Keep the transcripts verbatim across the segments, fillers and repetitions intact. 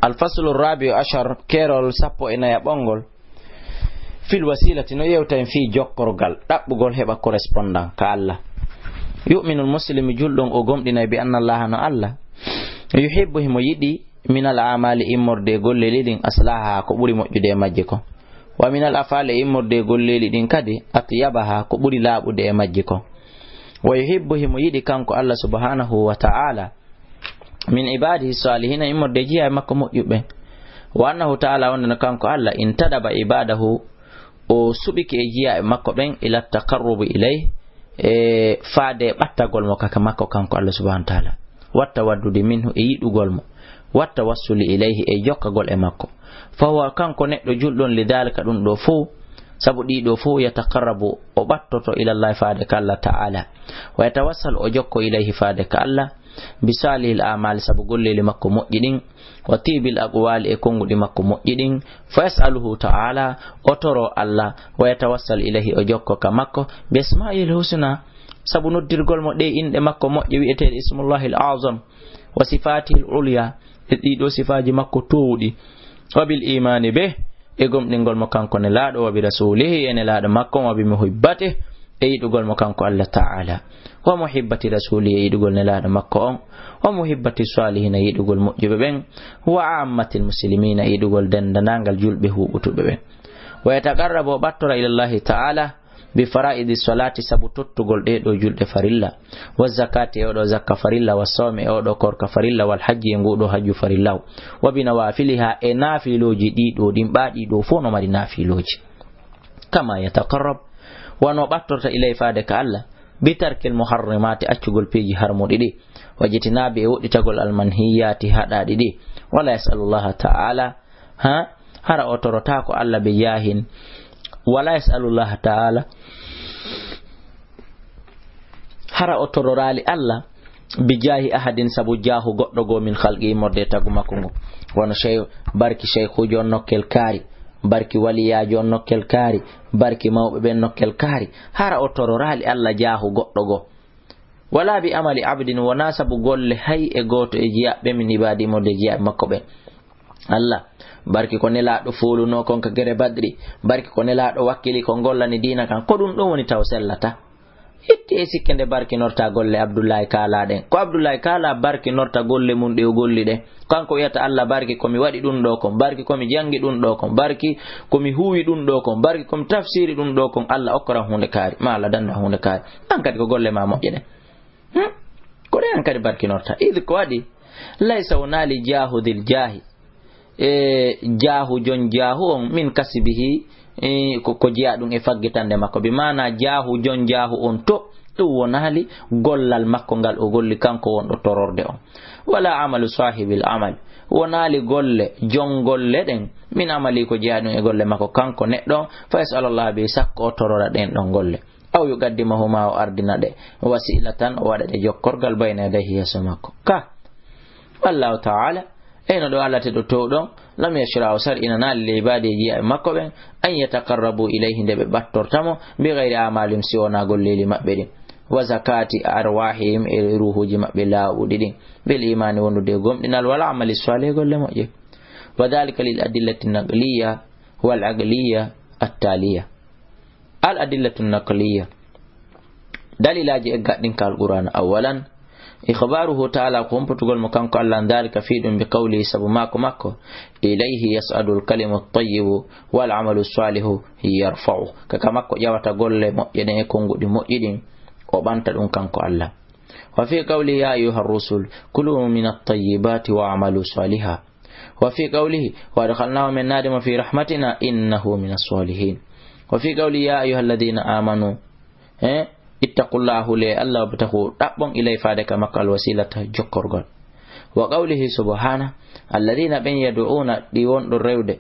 Al faslu rabi'u ashar, keerol sappo e nayaɓongol. Fil wasilati, no yewta en fii jokkorgal, ɗaɓɓugol heɓa correspondant ka Allah. Yu'minul muslimu, julɗo on o gomɗinay bi anna Allah, no Allah. Yuhibbu, himo yiɗi, minal amali, immorde e golleeli ɗin, aslaha, ko ɓuri moƴƴude e majji ko. Wa minal afali, e immorde e golleeli ɗin kadi, atyabaha, ko ɓuri laaɓude e majji ko. Wa yuhibbu, himo yiɗi kanko Allah subhanahu wa ta'ala, min ibadihi salihina, immorde e jiyaaɓe makko moƴƴuɓe. Wa annahu ta'ala, wonde no kanko Allah, intadaba ibadahu, o suɓike e jiyaaɓe makko ɓen, ila taqarrubi ilayhi, e faade e ɓattagol mo ka, ka makko kanko Allah subhanahu wa ta'ala. Wa tawaddudi minhu, e yiɗugol mo. Wa tawassuli ilayhi, e jokkagol e makko. Fa huwa, kanko neɗɗo julɗo on, li dhalika, ɗum ɗo fow, sabu ɗii ɗo fow, yataqarrabu, o ɓattoto, ila Allah, faade ka Allah ta'ala. Wa yatawassalu, o jokko, ilayhi, faade ka Allah, bi salihil amali, sabu golleeli makko moƴƴi ɗin, wa tibil aqwali, e konnguɗi makko moƴƴi ɗin, fa yas'aluhu ta'ala, o toro Allah, wa yatawassal ilayhi, o jokko ka makko, bi asma'il husna, sabu noddirgol mo ɗe inɗe makko moƴƴe wi'eteeɗe ismullahil azam, wa sifatihil ulya, e ɗii ɗo sifaaji makko toowuɗi, wa bil imani bih, e gomɗingol mo kanko nelaaɗo, wa bi rasulihi, e nelaaɗo makko on, wa bi muhibbati, e yiɗugol mo kanko Allah ta'ala, wa muhibbati rasuli, e yiɗugol nelaaɗo makko on, wa muhibbati salihina, e yiɗugol moƴƴuɓe ɓen, wa ammatil muslimina, e yiɗugol dendanangal julɓe huuɓutuɓe ɓen. Wa yataqarrabu, o ɓattora, ilallahi ta'ala, bi fara'idi salati, sabu tottugol ɗee ɗo julɗe farilla, wa zakati, e oɗo zakka farilla, wa sawmi, e oɗo korka farilla, wal hajji, e nguɗo hajju farilla, wa bi nawafiliha, e naafilooji ɗii ɗo ɗin, ɓaa ɗii ɗo fow no mari naafilooji. Kama yataqarrab, wano ɓattorta, ilay, faade ka Allah, bi tarkil muharrimati, accugol piiji harmuɗi ɗi, wa jitinabi, e woɗɗitagol almanhiyati, haɗaaɗi ɗi, wala yas'alullaha ta'ala, ha, hara o torotaako Allah bi jahin, wala yas'alullaha ta'ala, hara o tororaali Allah bi jahi ahadin, sabu jaahu goɗɗo goo, min khalqi, immorde e tagu makko ngu. Wano shey-, barki sheykhuujo on nokkel kaari, barki waliyaajo on nokkel kaari, barki mawɓe ɓen nokkel kaari, hara o tororaali Allah jaahu goɗɗo goo. Wala bi amali abdin, wonaa sabu golle hay e gooto e jiyaaɓe ɓen, min ibadi, immorde e jiyaaɓe makko ɓen. Allah, barki ko nelaaɗo foolunoo kon ka gere Badri, barki ko nelaaɗo wakkili kon gollani diina kan, ko ɗum ɗon woni taw sellata? Itti e sikke nde barkinorta golle Abdullahi Kaala ɗen. Ko Abdullahi Kaala barkinorta golle mun ɗe o golli ɗen. Kanko wiyata Allah, barki ko mi waɗi ɗum ɗo kon, barki ko mi jangi ɗum ɗo kon, barki ko mi huwi ɗum ɗo kon, barki ko mi tafsiri ɗum ɗo kon, Allah okkoran huunde kaari, ma Allah danda huunde kaari. An kadi ko golle ma moƴƴe ɗen. Hmm? Ko ɗen an kadi barkinorta. Id ko waɗi, laysa, wonaali jaahu dil jaahi, e jaahu jon jaahu on, min kasbihi, e ko, ko jeyaa ɗum e faggitande makko. Bi maana jaahu jon jaahu on to, ɗum wonaali gollal makko ngal o golli kanko wonɗo tororde on. Wala amalu sahibil amal, wonaali golle jon golle ɗen, min amali, ko jeyaa ɗum e golle makko kanko neɗɗo on, fa yas'alallah bi, sakko o torora ɗen ɗon golle. Aw yuqaddimahuma, o ardina ɗe, wasilatan, o waɗa ɗe jokkorgal, bayna yadayhi, yeeso makko. Ka, wallahu ta'ala, eyno ɗo Allah teɗo towɗon, lam yashra, o sar'inanaali, li ibadi, e jiyaaɓe makko ɓen, an yataqarrabu ilayhi, nde ɓe ɓattorta mo, bi ghayri amalihim, si wonaa golleeli maɓɓe ɗin, wa zakati arwahihim, e ruuhuuji maɓɓe laawuɗi ɗin, bil imani, wondude e gomɗinal, wal amali salih, golle moƴƴe. Wa dhalika lil adillati naqliya wal aqliya attaliya. Al adillatu naqliya, dalilaaji eggaɗɗin ka Alqur'aana. Awwalan, ikhbaruhu ta'ala, ko humpitugol mo kanko Allah, an dhalika, fii ɗum, bi qawlihi, sabu maako makko, ilayhi yas'adu al-kalimu at-tayyibu wal amalu as-salihu yarfa'u. Ka, ka makko ƴawata golle moƴƴe ɗen e konnguɗi moƴƴi ɗin, o ɓanta ɗum kanko Allah. Wa fii qawlihi, ya ayyuha ar-rusul, kulu min at-tayyibati wa amalu saliha. Wa fi qawlihi, wa adkhalnahu, min naade mo, fi rahmatina, innahu min as-salihin. Wa fi qawlihi, ya ayyuha alladhina amanu, eh, ittaqullaha, hule Allah, wabtaghu, ɗaɓɓon, ilay, faade ka makko, al-wasilata, jokkorgol. Wa qawlihi subhana, alladhina, ɓen, yad'una, ɗi wonɗo rewde,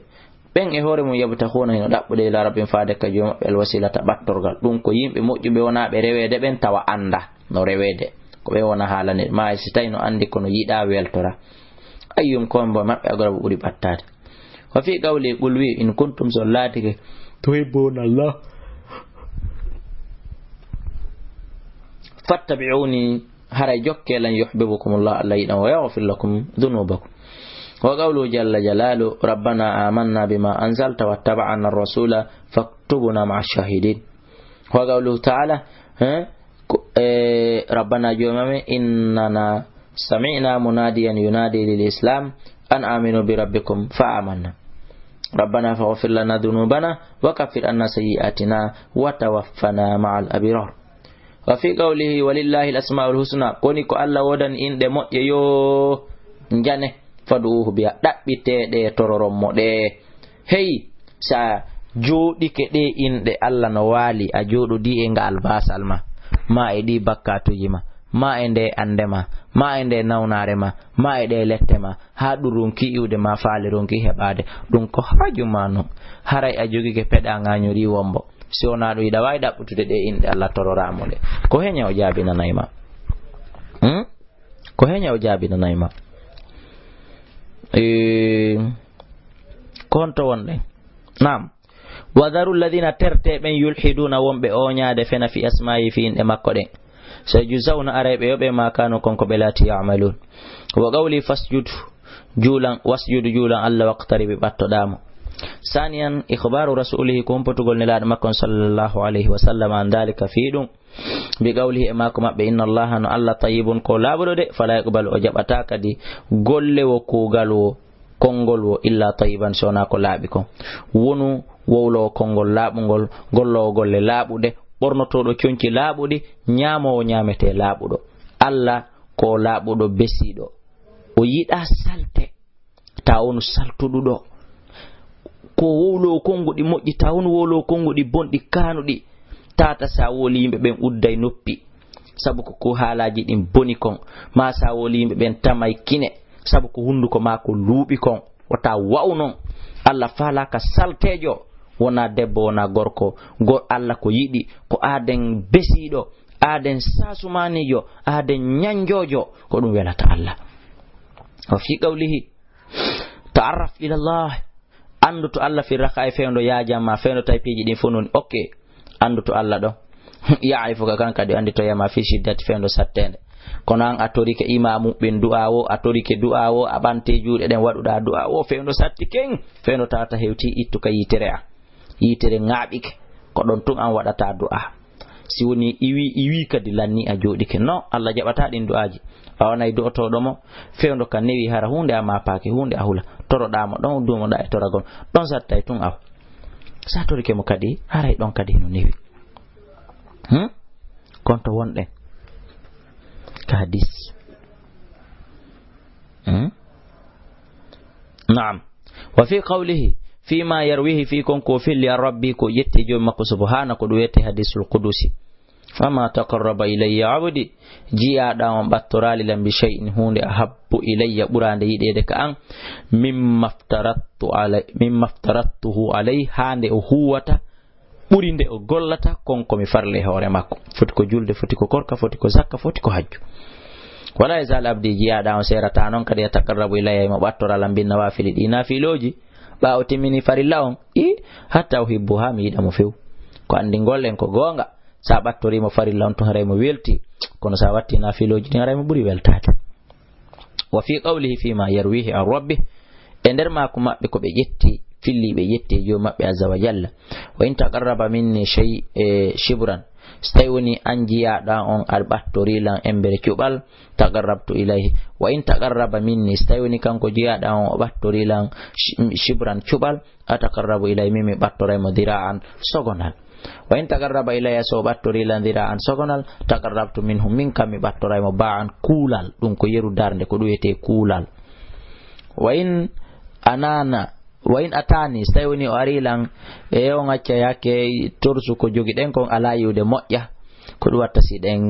ɓen e hoore mum, yabtaghuna, hino ɗaɓɓude, ila rabbihim, faade ka joom maɓɓe, al-wasilata, ɓattorgal. Ɗum ko yimɓe moƴƴuɓe wonaaɓe reweede ɓen, tawa annda no reweede. Ko ɓe wona haalane, ma si tawi no anndi kono yiɗa weltora. Ayyuhum, ko hombo maɓɓe, aqrabu, ɓuri ɓattaade. Wa fi qawli, qul, wi, in kuntum, so on laatike, tuhibbuna Allah, fattabi'uni, haray jokke lan, yuhibbukumullah, Allah yiɗan, wa yaghfir lakum dhunubakum. وقوله جل جلاله: ربنا آمنا بما أنزلت واتبعنا الرسول فاكتبنا مع الشاهدين. وقوله تعالى، eh, ko, eh, ربنا joomi amen, إننا سمعنا مناديا ينادي للإسلام أن آمنوا بربكم فآمنا. ربنا فاغفر لنا ذنوبنا وكفر عنا سيئاتنا وتوفنا مع الأبرار. وفي قوله: ولله الأسماء الحسنى, koni ko Alla woodani inɗe moƴƴe, yo njane, فادعوه بها, ɗaɓɓitee ɗe, tororon mo ɗe. Hey, sa jooɗike ɗe inɗe Alla no waali, a jooɗodii e ngaal baasal ma, ma e ɗi bakkaatuuji ma, ma e nde annde ma, ma e nde nawnaare ma, ma e ɗe lette ma, haa ɗum ronki iwde ma faale ronki heɓaade. Ɗum ko haaju ma non. Haray a jogike peɗa ŋaañorii wombo. Si wonaa ɗum, hiɗa waawi ɗaɓɓutude ɗe inɗe Alla, tororaa mo ɗe. Ko heña o jaabinanay ma. Hmm? Ko heña o jaabinanay ma. Eh, ko honto wonɗen? Naam. وذروا الذين, tertee ɓen, يلحدون, wonɓe ooñaade fena, في أسمائه, fii inɗe makko ɗen. سيجزون, aray ɓe yoɓee, ما كانوا, kon ko ɓe laati, يعملون. وقوله فاسجد, juulan, واسجد, juulan Alla, واقترب, ɓattoɗaa mo. ثانيا، إخبار رسوله, ko humpotugol Nelaaɗo makko on, صلى الله عليه وسلم, عن ذلك, fii ɗum. بقوله, e maako maɓɓe, إن الله, no Alla, طيب, ko laaɓuɗo de, فلا يقبل, o jaɓataa kadi golle wo, kuugal wo, konngol wo, إلا طيبا, si wonaa ko laaɓi kon. Wonu wowloowo konngol laaɓungol, golloowo golle laaɓuɗe, ɓornotooɗo conci laaɓuɗi, ñaamoowo ñaametee laaɓuɗo. Alla ko laaɓuɗo besiiɗo. O yiɗaa salte. Taa wonu saltuɗuɗo. Ko wowloowo konnguɗi moƴƴi, taa wonu wowloowo konnguɗi bonɗi kaanuɗi. Tata sa wowli yimɓe ɓen udday noppi, sabu ko, ko haalaaji ɗin boni kon. Ma sa wowli yimɓe ɓen tamay kine, sabu ko hunnduko maa ko luuɓi kon. Wota wa'u non. Alla faalaaka salteejo, wonaa debbo, wonaa gorko. Gor-, Alla ko yiɗi, ko aaden besiiɗo, aaden saasumaaniijo, aaden ñanjoojo, ko ɗum welata Alla. وفي قوله: تعرف إلى الله. Anndu to Alla في الرخاء, fewndo yaajan ma, fewndo tawi piiji ɗin fof non, ok. Anndu to Alla ɗo. يعرفك, kan kadi annditoya ma في الشدة, fewndo satteende. Kono an a torike imaamu ɓen du'a wo, a torike du'a wo, a ɓante juuɗe ɗen, waɗuɗa du'a wo, fewndo satti ken, fewndo tawata hewti, ittu ka yitere a. Yitere ŋaaɓike. Ko ɗon tun an waɗata du'a. Si woni iwi, iwi kadi lanni a jooɗike. No, Alla jaɓata ɗin du'aaji. A wonay du'otooɗo mo, fewndo ka newi hara huunde a maapaaki, huunde a hula. Toroɗaa mo ɗon, duumoɗaa e toragol. Ɗon sattay tun aw. Sa torike mo kadi, haray ɗon kadi hino newi. Hmm? Kon to wonɗen. Ka hadis. Hmm? Naam. وفي قوله فيما يرويه, fii kon ko felli عن ربه, ko ƴetti e Joomi makko subhaanahu, ko ɗum wiyetee hadiisul qudusi. وما تقرب إلي عبدي, jiyaaɗo an on ɓattoraali lan بشيء, huunde, أحب إلي, ɓuraande yiɗeede ka an, مما افترضت علي-, مما افترضته عليه, haa nde o huuwata ɓuri nde o gollata kon ko mi farli e hoore makko. Foti ko julde, foti ko korka, foti ko zakka, foti ko hajju. ولا يزال عبدي, jiyaaɗo an on seerataa non kadi, يتقرب إلي, himo ɓattora lan, بالنوافل, ɗi naafilooji, ɓaawo timmini farilla on, i, حتى أحبه, haa mi yiɗa mo few. Ko anndingol en ko goonga, sa ɓattorii mo farilla on tun, haray mo welti, kono sa watti naafilooji ɗin, haray mo ɓuri weltaade. وفي قوله فيما يرويه عن ربه, e nder maaku maɓɓe ko ɓe ƴetti, filli ɓe ƴetti e Joomi maɓɓe عز وجل. وإن تقرب مني شيء, e, شبرا. Si tawi woni an jiyaaɗo an on aɗa ɓattorii lan embere cuɓal, تقربت إليه. وإن تقرب مني, si tawi woni kanko jiyaaɗo an on o ɓattorii lan sh-, شبرا cuɓal, أتقرب إليه, min mi ɓattoray mo ذراعا sogonal. وإن تقرب إلي, so o ɓattorii lan ذراعا sogonal, تقربت منه, min kam mi ɓattoray mo باعا kuulal. Ɗum ko yeru darnde, ko ɗum wiyetee kuulal. وإن أناني, وإن أتاني, si tawi woni o arii lan, e on acca yaake torsu ko jogiɗen kon alaa iwde moƴƴa. Ko ɗum watta si ɗen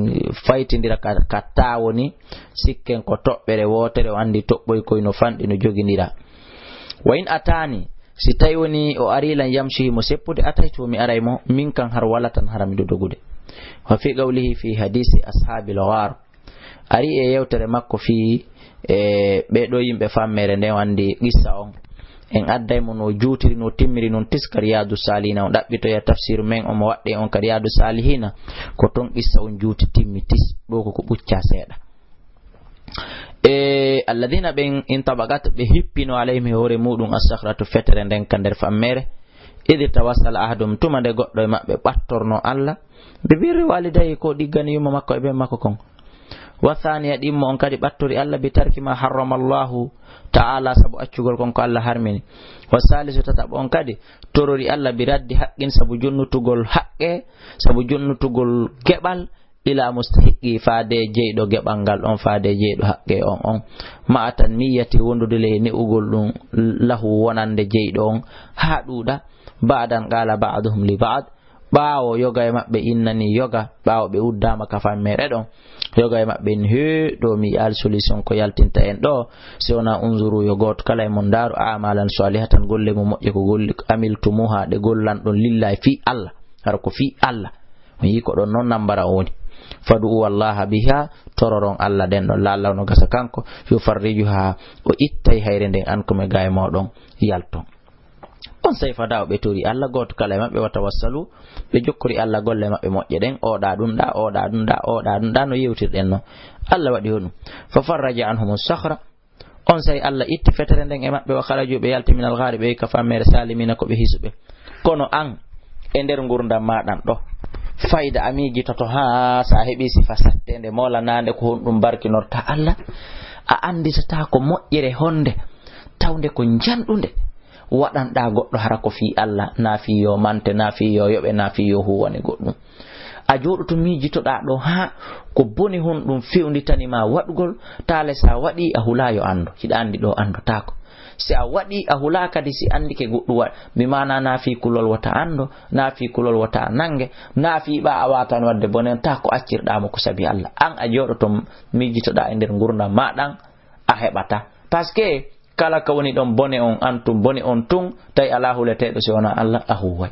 faytindira ka, ka taa woni, sikken ko toɓɓere wootere, o anndi toɓɓoy koy no fanɗi no jogindira. وإن أتاني, si tawi woni o arii lan يمشي, himo seppude, أتيته, mi aray mo, min kan har wala tan hara miɗo dogude. وفي قوله في حديث أصحاب الغار, ari e yewtere makko fii, e, ɓee ɗoo yimɓe fammeere nden, o anndi qissa on. En adday mo no juutiri, no timmiri non, tis ka Riyaadu Saalihiina, on ɗaɓɓitoya tafsiru men, omo waɗɗee on ka Riyaadu Saalihiina, ko ton qissa on juuti timmi tis, ɗoo ko ko ɓuccaa seeɗa. E alladina ɓen, intabaqat, ɓe hippino, alayhim, e hoore muɗum, assahratu, fetere nden ka nder fammere. Idi tawassala ahaduhum, tuma nde goɗɗo e maɓɓe ɓattorno Allah, bi birri walidayhi, ko ɗiggani yumma makko e ben makko kon. Wa thaniya, ɗimmo on kadi ɓattori Allah, bi tarki ma harrama Allahu ta'ala, sabu accugol kon ko Allah harmini. Wa salisu, tataɓo on kadi torori Allah, bi raddi haqqin, sabu jonnutugol haqqe, sabu jonnutugol geɓal, ila mustahiqqi, faade jeyɗo geɓal ngal on, faade jeyɗo haqqe on on. Ma'a tanmiyati, wondude le ne'ugol ɗum, lahu, wonande jeyɗo on, haa ɗuuɗa. Ba'dan qala ba'duhum li ba'd, ɓaawo yoga e maɓɓe innani yoga, ɓaawo ɓe uddaama ka fammere ɗon, yoga e maɓɓe en, hee, ɗo mi yi'aali solution ko yaltinta en ɗo, si wonaa unzuru, yo gooto kala e mon ndaaru, amalan salihatan, golle mo moƴƴe ko golli, amiltumuha, ɗe gollan ɗon, lillahi, fii Allah, hara ko fii Allah. On yii ko ɗon non nambara o woni. Fad'u Allaha biha, tororon Allah ɗen ɗon, la'alla no gasa kanko, yufarrijuha, o ittay hayre nden, ankum, e gaay mooɗon, yalton. On sey fada o ɓe tori Allah, gooto kala e maɓɓe, wa tawassalu, ɓe jokkori Allah golle maɓɓe moƴƴe ɗen, oɗa ɗum ɗa, oɗa ɗum ɗa, oɗa ɗum ɗa, no yewtirɗen non. Allah waɗi honum? Fa farraja anhumu sakhra, on sey Allah itti fetere nden e maɓɓe, wa kharaju, ɓe yalti, minal ghari, ɓe ka fammere, salimina, ko ɓe hisuɓe. Kono an, e nder ngurdam ma ɗan ɗo, fayda a miijitoto haa sa heɓi sifa sattende, moolanaande ko honɗum barkinorta Allah, a annditata ko moƴƴere honde, tawnde ko njanɗunde, waɗanɗa goɗɗo hara ko fii Allah, na fii yo mante, na fii yo yoɓe, na fii yo huwane goɗɗum. A jooɗoto miijitoɗa ɗo haa ko bone honɗum fewnditani ma waɗugol, taale sa waɗi a hula yo anndu, hiɗa anndi ɗo anndotaako. Si a waɗi a hula kadi si anndike goɗɗum waɗ, bi maana na fii kulol wata anndo, na fii kulol wata nannge, na fii ɓa a watan waɗde bone, ta ko accirɗa mo ko sabi Allah. An a jooɗoto miijitoɗa e nder ngurdam ma ɗan a heɓata. Parce que kala ka woni ɗon bone on, antum bone on tun, tawi alaa huleteeɗo si wonaa Allah, a huway.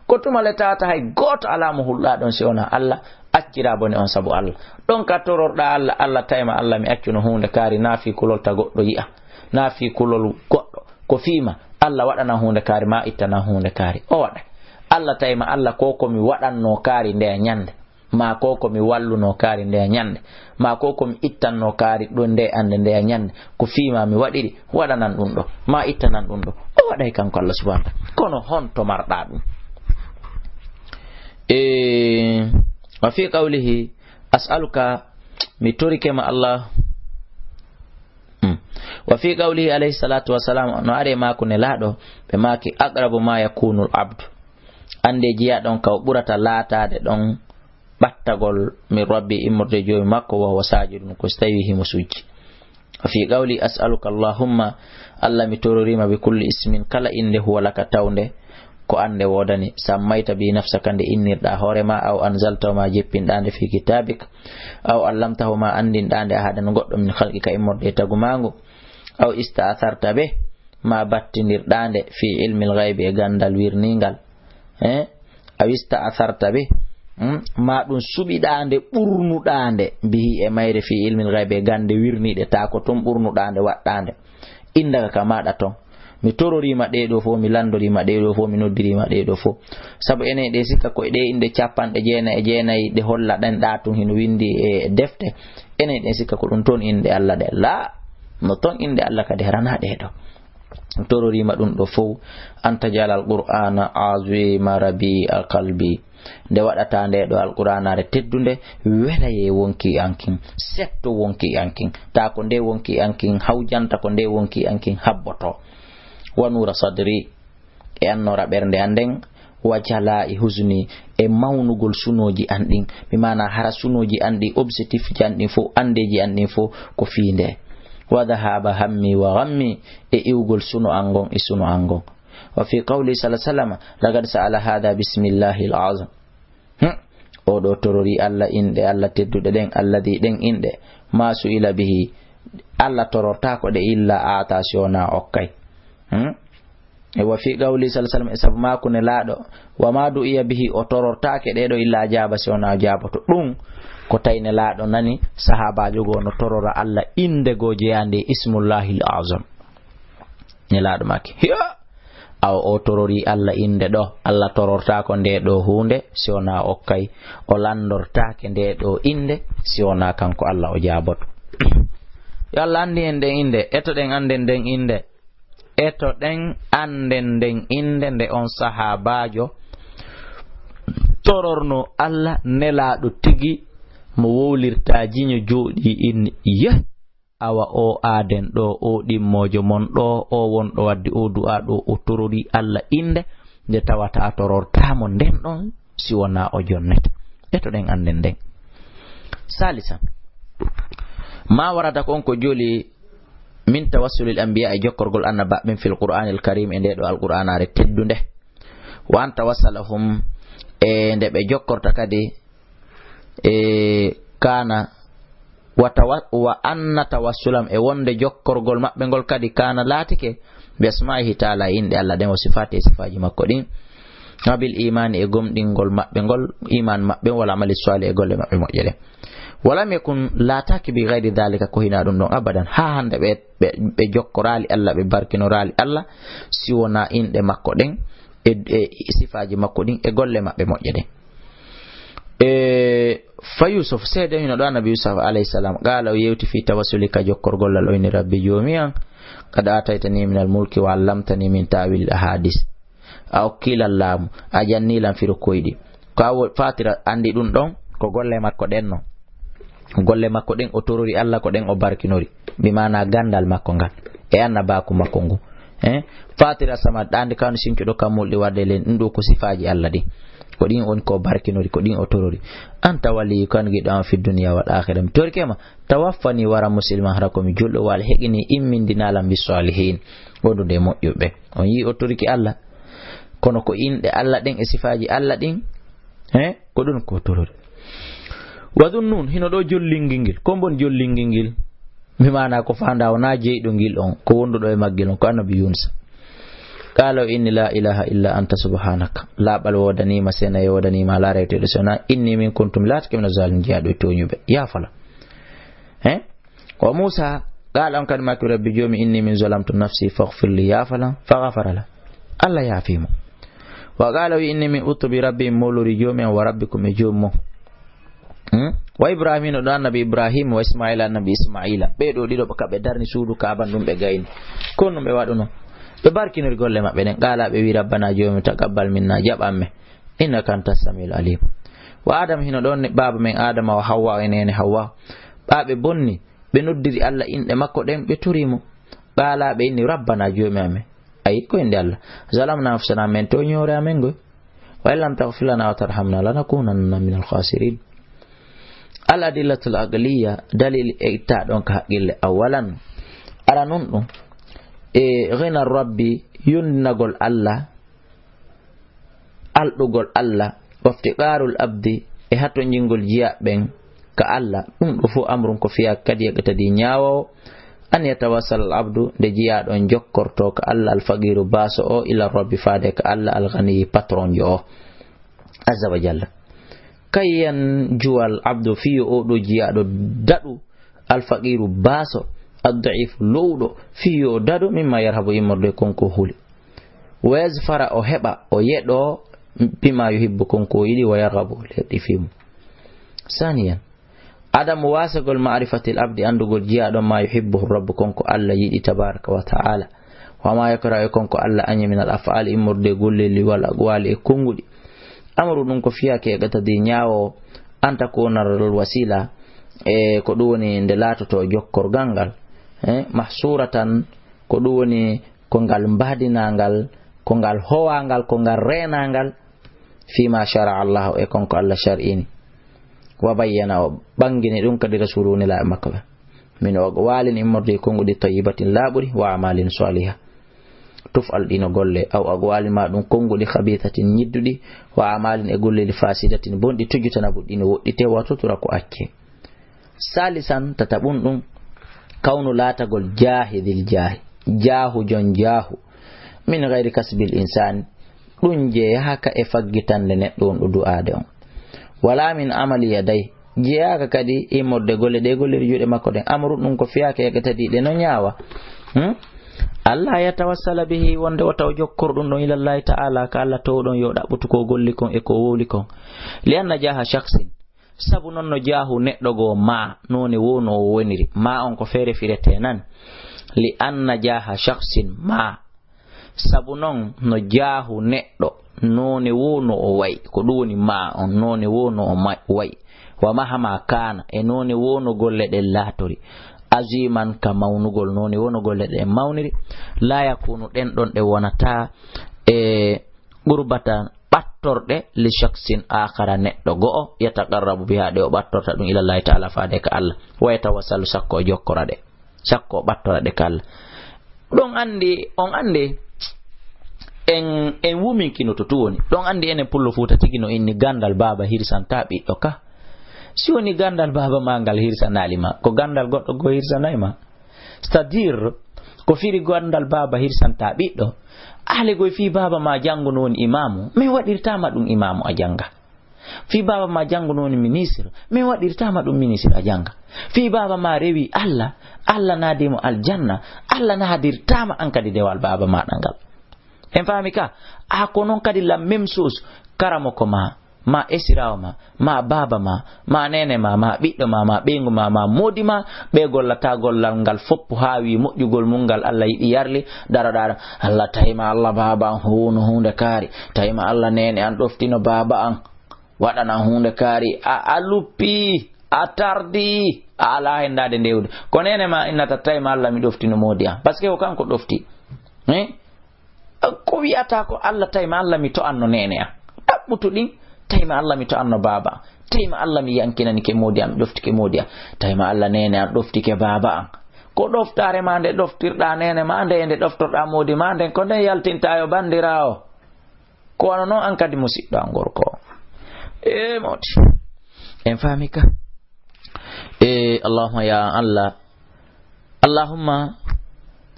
Ko tuma le tawata hay gooto alaa mo hulɗaa ɗon si wonaa Allah, accira bone on sabu Allah. Ɗon ka tororɗaa Allah, Allah tawi ma, Allah mi accuno huunde kaari, na fii kulol ta goɗɗo yi'a, na fii kulol goɗɗo. Ko fii ma, Allah waɗana huunde kaari, ma ittana huunde kaari. O waɗa. Allah tawi ma, Allah ko ko mi waɗanno kaari nde ñande. Ma ko ko mi walluno kaari nde ñande, ma ko ko mi ittanno kaari ɗo nde annde nde ñande, ko fii ma mi waɗiri, waɗanan ɗum ɗo, ma ittanan ɗum ɗo. O waɗay kanko Allah subhanahu wa ta'ala. Kono honto marɗa ɗum? E, wa fi qawlihi, as'aluka, mi torike ma Allah. Hmm. Wa fi qawlihi alayhi salatu wa salam, no ari e maako Nelaaɗo, ɓe maaki, aqrabu ma yakunu al abdu. Annde jiya ɗon ka o ɓurata laataade ɗon ɓattagol min rabbi, immorde joomi makko, wa huwa sajidun, ko si tawi himo sujji. Wa fi qawli, as'aluka allahumma, Allah mi tororiima, bi kulli ismin, kala innde, huwa laka tawnde ko an nde woodani, sammayta bi nafsaka nde innirɗa hoore ma, aw anzaltahu ma jeppinɗa nde fi kitabik, aw allamtahu ma anndinɗa nde ahadan goɗɗo min khalqika immorde e tagu maangu, aw ista'tharta be ma battindirɗa nde fi ilmil ghaybi e ganndal wirningal, eh? Aw ista'tharta be, hmm? Ma ɗum suɓiɗa nde, ɓurnuɗa nde, bihi e mayre, fi ilmil ghaybi e gannde wirniɗe, ta ko toon ɓurnuɗa nde waɗɗa nde. Innda ka maɗa toon. Mi tororiima ɗee ɗoo fof, mi lanndoriima ɗee ɗoo fof, mi noddirima ɗee ɗoo fof. Sabu enen ɗe sikka ko e ɗee innde capanɗe jeenayi e jeenayi ɗe hollaɗen ɗa tun hino winndi e defte. Enen ɗe sikka ko ɗum toon innde Allah ɗe. La, no toon innde Allah kadi harana ɗee ɗoo. Tororiima ɗum ɗoo fof. An taj'ala al-Qur'ana azima rabi'a qalbi. Nde waɗata nde ɗoo Alqur'aanaare teddunde, welayee wonki an kin, setto wonki an kin. Ta ko nde wonki an kin hawjanta, ko nde wonki an kin habboto. Wa nuura sadri, e annoora ɓernde an nden, wa jalaa'i huzni, e mawnugol sunooji an ɗin. Bi maana hara sunooji an ɗin, objectif ji an ɗin fof, andeeji an ɗin fof ko fii nde. Wa dhahaba hammi wa ghammi, e iwgol suno an ngon e suno an ngon. Wa fi qawli sallallahu alaihi wasallam, laqad sa'ala hadha bismillahil azam. Hmm. O ɗo torori Allah inɗe Allah tedduɗe ɗen, alladhi ɗen inɗe, ma su'ila bihi, Allah torortaako ɗe illa ata si wona okkay. Hmm. E wa fi qawli sallallahu alaihi wasallam, e sabu maako Nelaaɗo, wa ma du'iya bihi, o torortaake ɗe ɗo illa ajaba si wona o jaaboto. Ɗum ko tawi Nelaaɗo nani sahaabaajo goo no torora Allah innde goo jeyaande e ismullahil azam. Nelaaɗo maaki, hiya! Awa o torori Allah innde ɗo, Allah torortaako nde ɗo huunde si wonaa okkay, o lanndortaake nde ɗo innde si wonaa kanko Allah o jaaboto. Yo Allah anndin en nden innde, etoɗen annden nden innde. Etoɗen annden nden innde nde on sahaabaajo tororno Allah nelaaɗo tigi mo wowlirtaa jiño jooɗii inni, yeh, awa o aaden ɗo, o ɗimmoojo mon ɗo, o wonɗo waddi o du'aa ɗo, o torori Allah innde nde tawata a torortaa mo nden ɗon si wonaa o jonnete. Etoɗen annden nden. Salisan, ma warada ko on ko joli min tawassulil anbiya e jokkorgol annabaaɓe ɓen fil Qur'anil Karim e nde ɗo Alqur'anaare teddunde. Wa an tawassalahum e nde ɓe jokkorta kadi e kana wa tawa-, wa anna tawassulam e wonde jokkorgol maɓɓe ngol kadi kana laatike bi asma'ihi ta'ala e inɗe Allah ɗen o sifati e sifaaji makko ɗin. Wa bil imani e gomɗingol maɓɓe ngol, iman maɓɓe wal amali salih e golle maɓɓe moƴƴe ɗen. Walam yakun laataki bi ghairi dhalika ko hina ɗum ɗon abadan. Ha hande ɓe, ɓe, ɓe jokkorali Allah, ɓe barkinorali Allah, si wona inɗe makko ɗen, e, e sifaaji makko ɗin, e golle maɓɓe moƴƴe ɗen. E, fa Yusuf, seede hino ɗo Annabi Yusuf alayhi salam, qala o yewti fi tawassuli ka jokkorgol Allah o inni, Rabbi joomi an, qad ataytani min al mulki wa allamtani min ta'wil al ahadith. A okki lan laamu, a janni lan firo koyɗi. Ko a wo-, fatira andi ɗum ɗon, ko golle makko ɗen non. Golle makko ɗen o torori Allah, ko ɗen o barkinori. Bi maana gandal makko ngal. E annabaaku makko ngu. Eh? Fatira sama ɗandi kanu sincuɗo kammulɗi wadde len, ɗum ɗo ko sifaaji Allah ɗin. Ko ɗin on ko barkinori, ko ɗin o torori. Anta waliyu kan giɗo am fi dunya wal akhirah. Mi torike ma, tawaffani wara musliman hara ko mi julɗo wal heqini immindinalam bi salihin. Wondude e moƴƴuɓe. On yii o toriki Allah. Kono ko inɗe Allah ɗen e sifaaji Allah ɗin, he, ko ɗum ko torori. Wa Dhunnun, hino ɗo jollingel ngel. Ko mbon jollingel ngel? Mi maana ko faanda wona jeyɗo ngel on, ko wonduɗo e maggel on, ko Annabi Yunus. Qala inni la ilaha illa anta subhanaka. Laaɓal woodaniima, seenaye woodaniima, alaa rewteeɗo so wonaa inni min kuntu, mi laatake mina zalimin, jeyaaɗo e tooñuɓe. Yaafala. He? Wa Musa, qala on kadi maaki, Rabbi joomi, inni min zalamtu nafsi faghfir li, yaafalan, fa ghafara la. Allah yaafi mo. Wa qala wi inni min uttu bi rabbi, molori joomi am, wa rabbikum e joomi mon. Hmm? Wa Ibrahim, ɗo Annabi Ibrahim, wa Ismaila, Annabi Ismaila. Ɓe ɗo ɗiɗo kamɓe darni suudu Kaaban ɗum ɓe gayni. Ko ɗum ɓe waɗuno? Ɓe barkinori golle maɓɓe ɗen. Qala ɓe wi, Rabbana joomi, taqabbal minna, jaɓ amen. Innaka anta samiul alim. Wa Adam hino ɗon ne, baaba men Adama wa Hawwa e nene Hawwa. Ɓa ɓe bonni, ɓe noddiri Allah inɗe makko ɗen, ɓe tori mo. Qala ɓe inni, Rabbana joomi amen. Ayi, ko innde Allah. Zalamna anfusana, men tooñi hoore amen ngoy. Wa in lam taghfir lana wa tarhamna lanakunanna minal khasirin. Al adillatul aqliya, dalil e itta ɗon ka haqqille. Awalan, ara nun ɗum. E ghina rabbi, yondinagol Allah, alɗugol Allah, waftiqarul abdi, e hatonjingol jiya ɓen ka Allah, ɗum ɗo fof amrun ko fiya kadi e tadi ñaawowo, an yatawassal al abdu, nde jiyaaɗo on jokkorto ka Allah, al faqiru baaso o, ila rabbi faade ka Allah, al ghaniyi patronjo o, azza wa jalla. Kayyan juwal abdu fiyo o ɗo jiyaaɗo daɗu, al faqiru baaso, ad daifu lowɗo, fiyo o daɗu, mimma yarhabu immorde kon ko huli. Wa yazfara o heɓa, o yeɗo, bima yuhibbu kon ko yiɗi, wa yarhabu leɗɗi fimu. Saniyan, adamu wasagol ma'rifatil abdi, andugol jiyaaɗo ma yuhibbuhu rabbu kon ko Allah yiɗi tabaraka wa ta'ala. Wa ma yakrahu e kon ko Allah añi min al af'ali immorde golleli wal aqwali e konguɗi. Amru ɗum ko fiyake e qatadi ñaawo an takuna al wasila e ko ɗum woni nde laatoto jokkorgal ngal. Eh, mahsuratan ko ɗum woni ko ngal mbadinangal, ko ngal howangal, ko ngal renangal. Fima shara Allahu e kon ko Allah shar'ini. Wa bayyana o ɓangini ɗum kadi rasulu nila e makko ɓe. Min o walin immorde e konguɗi tayyibatin laaɓuɗi wa amalin saliha. Tufal ɗino golle aw aqwalin ma ɗum konguɗi khabisatin ñidduɗi wa amalin e golleɗi fasidatin bonɗi tujjutana buɗɗino woɗɗite wa tutura ko acce. Salisan tataɓun ɗum kawnu laatagol jahidil jahi. Jaahu jon jaahu. Min gayri kasbil insani. Ɗum jeyaaka e faggitande neɗɗo wonɗo du'aade on. Wala min amali yaday. Jeyaaka kadi immorde golle ɗe golleri juuɗe makko ɗen. Amru ɗum ko fiyaaka e tadi ɗe no ñaawa. Hmm? Allah yatawassala bihi wonde o taw jokkor ɗum ɗon ilallahi ta'ala ka Allah towɗon yo ɗaɓɓutu ko golli kon e ko wowli kon. Li anna jaha shaksin. Sabu non no jaahu neɗɗo goo maa, noone woo no o woniri. Maa on ko feere firetee nan. Li anna jaaha shakhsin maa. Sabu non no jaahu neɗɗo, noone woo no o wayi. Ko ɗum woni maa on, noone woo no o ma-, wayi. Wa mahama kaana, e noone woo no golle ɗen laatori. Aziman ka mawnugol, noone woo no golle ɗen mawniri. La yakunu, ɗen ɗon ɗe wonataa e qurbatan ɓattorɗe li shaksin aakhara, neɗɗo go'o, yataqarrabu biha, ɗe o ɓattorta ɗum ilallahi ta'ala faade ka Allah, wa yatawassalu, sakko o jokkora ɗe, sakko o ɓattora ɗe ka Allah. Ɗon anndi, on anndi, en, en wuminkino to tu woni. Ɗon anndi enen Pullo Fuuta tigi no inni ganndal baaba hirsanta ɓiɗɗo ka. Si woni ganndal baaba ma ngal hirsanaali ma, ko ganndal goɗɗo goo hirsanaay ma. C'est-à-dire, ko firi ganndal baaba hirsanta ɓiɗɗo. Aale goy fii baaba ma janngo no woni imaamu, mais waɗirtaama ɗum imaamu a jannga. Fii baaba ma janngo no woni ministre, mais waɗirtaama ɗum ministre a jannga. Fii baaba ma rewi Allah, Allah naadi mo aljanna, Allah naadirtaama an kadi dewal baaba maɗa ngal. En faami ka? A ko non kadi la même chose, karamoko ma, ma esirawo ma, ma baaba ma, ma neene ma, ma ɓiɗɗo ma, ma ɓeyngu ma, ma moodi ma, ɓe gollata gollal ngal foppu haawi moƴƴugol mum ngal Allah yiɗi yarli, daroɗa ɗon, Allah tawi ma Allah baaba an huuno huunde kaari, tawi ma Allah neene an ɗoftino baaba an, waɗana huunde kaari, a, a luppi, a tardi, a alaa henndaade ndewde. Ko neene ma innata tawi ma Allah mi ɗoftino moodi an. Parce que ko kanko ɗofti. Eh? Ko wi'ata ko Allah tawi ma Allah mi to anno neene an. Ɗaɓɓutu ɗin, tawi ma Allah mi to anno baaba an. Tawi ma Allah mi yankinani ke moodi an, mi ɗofti ke moodi an. Tawi ma Allah neene an ɗofti ke baaba an. Ko ɗoftaare ma nde ɗoftirɗa neene ma nde, e nde ɗoftorɗa moodi ma nden, ko nden yaltinta yo banndiraawo. Ko wano non an kadi musiɗɗo an gorko. E moodi. En faami ka? E Allahumma ya Allah. Allahumma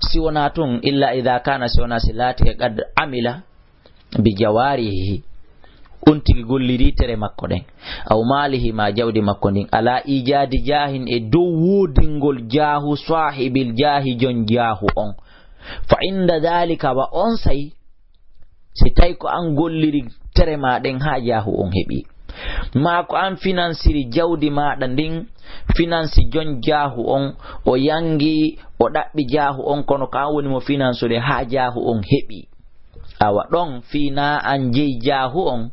si wona tun illa idha kana, si wona si laati e qad amila bi jawarihi. On tigi golliri tere makko ɗen. Aw malihi ma jawdi makko ndin. Ala ijadi jahin e dow woodingol jaahu sahibil jaahi jon jaahu on. Fa inda dhalika wa on say Si tawi ko an golliri tere ma ɗen haa jaahu on heɓi, maa ko an finansiri jawdi maaɗa ndin, finansi jon jaahu on, o yangi, o ɗaɓɓi jaahu on, kono ko an woni mo finansude haa jaahu on heɓi. Awa ɗon fii na an jeyi jaahu on,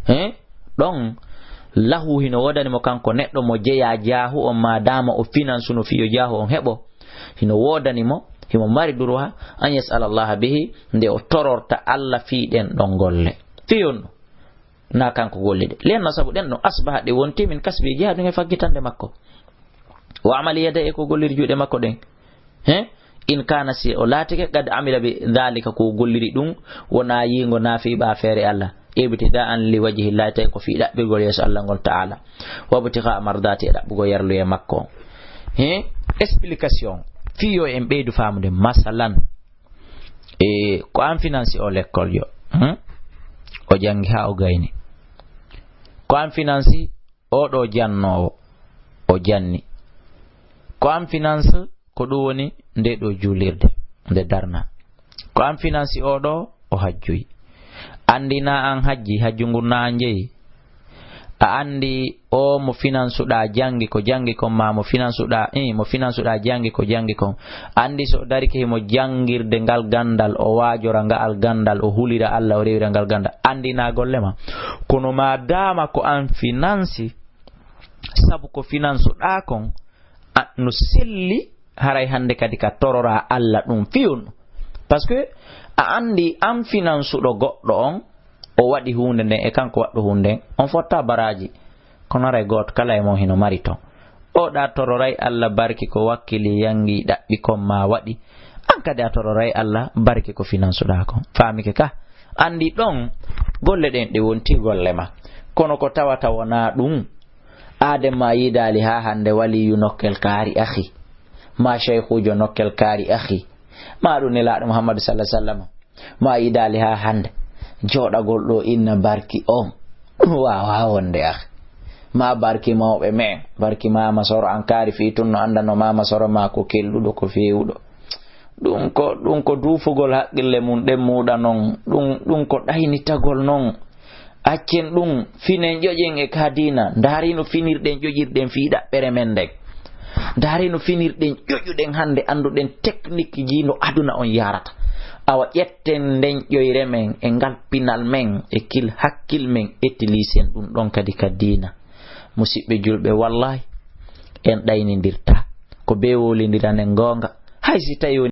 he? Ɗon lahu hino woodani mo kanko neɗɗo mo jeyaa jaahu on, maa dama o finansuno fii yo jaahu on heɓo. Hino woodani mo, himo mari durwa an yas'ala Allaha bihi, nde o tororta Alla fii ɗen ɗon golle. Fii on ɗum, na kanko golli ɗe. Len na sabu ɗen ɗon asbaha ɗe wonti min kasbi, jeyaa ɗum e faggitande makko. Wa amali yadayhi, e ko golliri juuɗe makko ɗen. He? In kana, si o laatike, qad amila bi dhalika, ko golliri ɗum, wona yiingo na fii ɓa feere Alla. Ibtida'an li wajhi Llahi, tawi ko fii ɗaɓɓirgol yeeso Alla ngol ta'ala. Wa ibtigha'a mardati, e ɗaɓɓugol yarluye makko. He? Explication. Fii yo en ɓeydu faamude. Masalan, e ko an finansi o lekkol yo. Hmm? O jangi haa o gayni. Ko an finansi oo ɗoo jannoowo, o janni. Ko an finance, ko ɗum woni nde ɗoo juulirde, nde darna. Ko an finansi oo ɗoo, o hajjuyi. Anndi na an hajji, hajju ngun na an jeyi. A anndi o mo finansuɗaa jangi ko jangi kon, ma mo finansuɗaa, eh, mo finansuɗaa jangi ko jangi kon. Anndi so o darike himo jangirde ngal gandal, o waajora ngaal gandal, o hulira Alla, o rewira ngal gandal. Anndi na golle ma. Kono ma dama ko an finansi, sabu ko finansuɗaa kon, a, no selli, haray hannde kadi ka torora Alla ɗum fii on. Parce que a anndi an finansuɗo goɗɗo on, o waɗi huunde nden e kanko waɗɗo huunde nden, on fotta baraaji. Kono haray gooto kala e mon hino mari ton. O ɗa tororay Alla barki ko wakkili yangi ɗaɓɓi kon ma waɗi. An kadi a tororay Alla barki ko finansuɗaa kon. Faamike ka? Anndi ɗon golle ɗen ɗe wonti golle ma. Kono ko tawata wonaa ɗum, Aaden ma yiidaali haa hannde waliyu nokkel kaari akhi, ma shaykhuujo nokkel kaari akhi, ma ɗum Nelaaɗo Muhammadu sallallahu alaihi wasallam, ma yiidaali haa hannde jooɗagol ɗo inna barki on. Ɗum waawaa wonde akhi. Ma barki mawɓe men, barki Maama Soro an kaari fii tun no anndanoo Maama Soro ma ko kelɗuɗo, ko feewuɗo. Ɗum ko, ɗum ko duufugol haqqille mum ɗen muuɗa non. Ɗum, ɗum ko ɗaynitagol non. Accen ɗum, finen ƴoƴen e ka diina. Ndaari no finirɗen ƴoƴirɗen fii ɗaɓɓere men nden. Ndaari no finirɗen ƴoƴuɗen hannde, annduɗen teknikji no aduna on yaarata. Awa ƴetten nden ƴoyre men e ngal pinal men e kil hakkil men, etilisen ɗum ɗon kadi ka diina. Musiɓɓe julɓe, wallahi, en ɗaynindirta. Ko bee wolindiranen goonga. Hay si tawi woni